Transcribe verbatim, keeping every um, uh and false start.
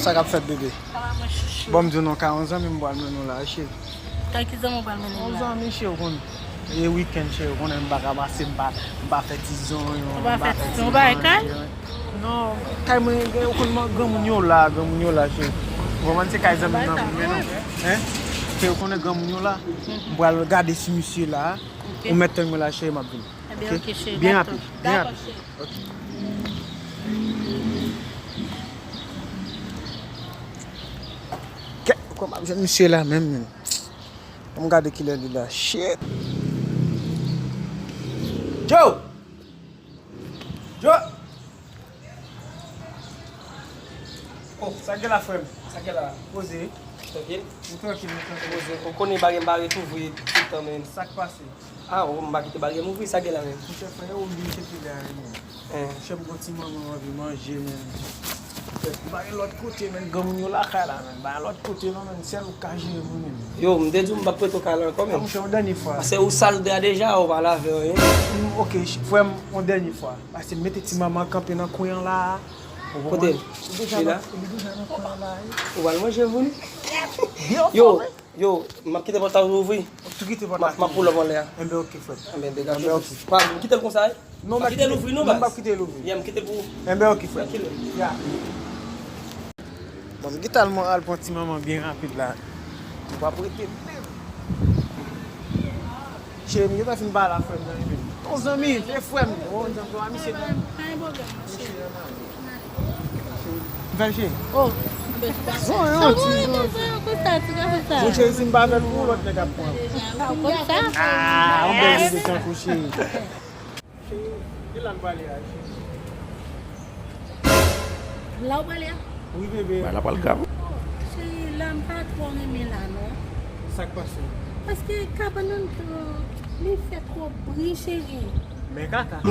Sa k ap fèt, bebe? Sa va, mwen chouchou. Bon, m di w non, ka yon zanmi m pral mennen w la, cheri. Kay ki zanmi w pral mennen m la? Yon zanmi, cheri, ou konn. E wikenn, cheri, ou konnen m pa ka pase, m pa, m pa fè ti zonyon, m pa fè ti zonyon. Ou pa fè ti zonyon, ou pa kay? Non, kay mwen, ou konn granmoun yo la, granmoun yo la, cheri. Ou konprann, se kay zanmi m nan pou m mennen w. Hein? Cheri, ou konnen granmoun yo la. M pral gade si misye la. Ok. Ou mèt tann mwen la, cheri, m ap vini. Ebyen, ok, cheri, byen rapid, byen rapid. Ok. Kèt, poko m ap jwenn misye la menm, menm. Ann gade kilè li la. Shit. Joe! Joe! Oh, sa gen la, frè m? Sa gen la? Poze. Trankil? Nou trankil, nou trankil. Poze. Ou konnen bagay m pa ret ouvri tout tan, men. Sa k pase? Ah, oh, m pa kite bagay m ouvri, sa gen la menm? Monchè, frè, ou bliye se ki lè a, men. Monchè, m gon ti manman m anvi manje, men. M pa gen lòt kote, men, granmoun yo lakay la, men. M pa gen lòt kote non, men, sèl ou k ka jere mwen menm. Yo, m te di w m p ap prete w kay la ankò, men. Ah, monchè, yon dènye fwa. Paske ou sal dra deja, ou pa lave anyen. Mm, ok, frè m, yon dènye fwa. Paske m mete ti manman kanpe nan kwen an la. Ou konprann? Kote l? Li deja nan, li deja nan kwen an la, wi. Ou pral manje, vini. Yo, yo, m ap kite pòt la ouvri. Ou kite pòt la. M ap, m ap pull up anlè a. Enben, ok, frè. Enben, degaje w. Enben, ok. Pa, m kite l konsa, wi. Non, m ap kite l ouvri, non, baz. Non, m ap kite l ouvri. Yeah, m kite pou ou. Enben, ok, frè. Trankil. Yeah. Bon, m gentan al pran ti manman byen rapid la. M p ap rete menm. Cheri, m gentan fin pale ak frè m nan, li menm. Ton zanmi, se frè m. Bon, m fè misye nan. Pa gen pwoblèm, cheri. M fè l cheri. Oh. Zonyon, ti zonyon. Zonyon, konsa, ti ka fè sa. Bon, cheri, si m pa fè l pou ou, lòt nèg ap pran. Pa konsa. Ah, yon bèl bebe tankou cheri. Cheri, e la n prale a, cheri. La w prale a? Wi, bebe. Bagay la pral grav. Cheri, la m pa twò renmen la, non. Sa k pase? Paske kabann nan, euh, li fè twòp bri, cheri. Men kaka.